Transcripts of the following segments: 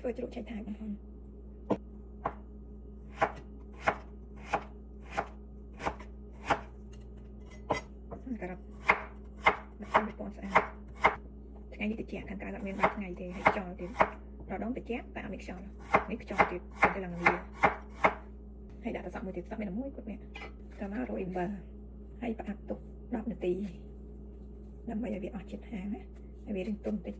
ធ្វើជ្រក់ឆៃថាវបងប្អូនការ៉ុតដាក់ទៅពណ៌ស្អាតថ្ងៃនេះតិចខាងក្រៅអត់មានបាយថ្ងៃទេហើយខ្យល់ទៀតរដងតិចតែអត់មានខ្យល់នេះខ្យល់ទៀតទៅឡើងលាហើយដាក់តសក់មួយទៀតសក់មានតែមួយគាត់នេះតមករោយអំបិលហើយផ្អាប់ទុក10នាទីដើម្បីឲ្យវាអស់ជាតិហាងណាឲ្យវារៀងទន់តិច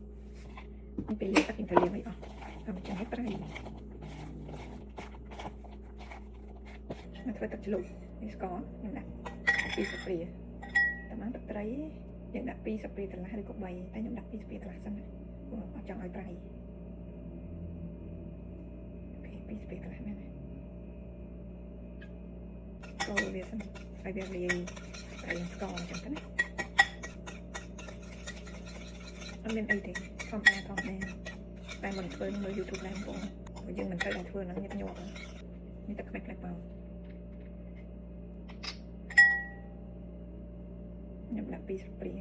ពេលលាងទឹកយើងត្រូវលាងឲ្យអស់តាមចឹងឲ្យប្រៃមកធ្វើទឹកជ្រលក់នេះស្ករខ្ញុំដាក់2ស្លាបព្រាតាមទឹកត្រីយើងដាក់2ស្លាបព្រាកន្លះឬក៏3តែខ្ញុំដាក់2ស្លាបព្រាកន្លះសិនណាព្រោះអត់ចង់ឲ្យប្រៃOK 2ស្លាបព្រាកន្លះមែនណាកូរវាសិនឲ្យវាលាយប្រៃនឹងស្ករអញ្ចឹងទៅណាអត់មានអីទេធម្មតាធម្មតាតែមិនធ្វើមើល YouTube ដែរបងព្រោះយើងមិនត្រូវតែធ្វើហ្នឹងញឹកញាប់នេះទឹកខ្មេះផ្លែប៉ោខ្ញុំដាក់2ស្លាបព្រា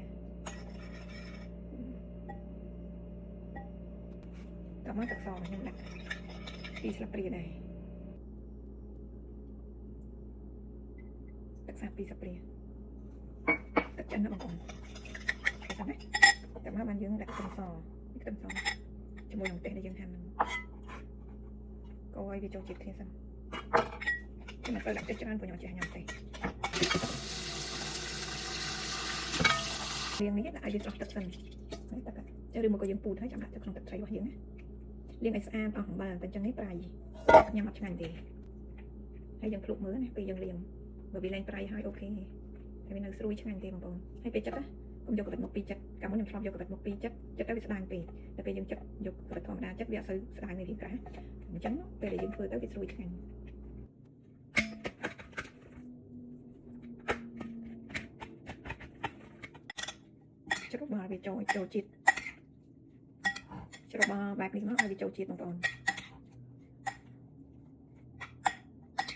តមកទឹកសខ្ញុំដាក់2ស្លាបព្រាដែរទឹកសា2ស្លាបព្រាទឹកចិនណាបងប្អូនតែណាតែមកបានយើងដាក់ខ្ទឹមសនេះខ្ទឹមសជាមួយនឹងម្ទេសដែលយើងហាន់ហ្នឹងកូរឲ្យវាចូលជាតិគ្នាសិនខ្ញុំមិនសូវដាក់ទឹកច្រើនព្រោះខ្ញុំចេះញ៉ាំទេលាងនេះដាក់ឲ្យវាស្រស់ទឹកសិនហើយទឹកចឹងឬមកក៏យើងពូតហើយចាំដាក់ទៅក្នុងទឹកត្រីរបស់យើងណាលាងឲ្យស្អាតអស់អំបិលតែចឹងនេះប្រៃញ៉ាំអត់ឆ្ងាញ់ទេហើយយើងភ្លុកមើលណាពេលយើងលាងបើវាលែងប្រៃហើយ OK តែវានៅស្រួយឆ្ងាញ់ទេបងប្អូនហើយពេលចិត្តណាកុំយកកបិតមកពីរចិត្តកាលមុនខ្ញុំធ្លាប់យកកបិតមកពីរចិត្តចិត្តទៅវាស្ដាងពេកតែពេលយើងចិត្តយកកបិតធម្មតាចិត្តវាអត់សូវស្ដាងនៅរៀងក្រាស់អញ្ចឹងពេលដែលយើងធ្វើទៅវាស្រួយឆ្ងាញ់ច្របល់វាចូលចូលជាតិច្របល់បែបនេះមកឲ្យវាចូលជាតិបងប្អូន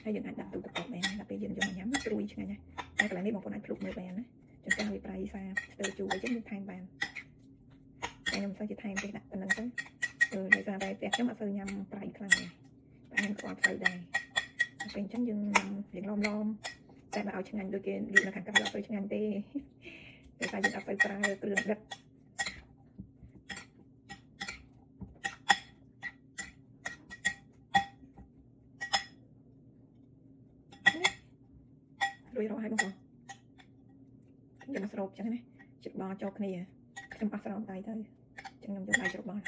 ហើយយើងអាចដាក់ទូទឹកកកបានដល់ពេលយើងយកមកញ៉ាំស្រួយឆ្ងាញ់ណាស់តែកន្លែងនេះបងប្អូនអាចភ្លុកមើលបានណាចង្កាវាប្រៃសាស្ទើរជូរអីចឹងយើងថែមបានតែខ្ញុំមិនសូវជាថែមទេដាក់ប៉ុណ្្នឹងទៅអឺដោយសារតែផ្ទះខ្ញុំអត់សូវញ៉ាំប្រៃខ្លាំងទេតែខ្ញុំក៏អត់សូវដែរតែពេលអញ្ចឹងយើងញ៉ាំរៀងឡមឡមតែបើឲ្យឆ្ងាញ់ដូចគេលក់នៅខាងក្រៅអត់សូវឆ្ងាញ់ទេដោយសារយើងអត់សូវប្រើគ្រឿងដិត រួចរាល់ហើយបងប្អូនខ្ញុំយកមកស្រូបចឹងណាច្របល់ចូលគ្នាខ្ញុំអស់ស្រោមដៃទៅចឹងខ្ញុំយកដៃច្របល់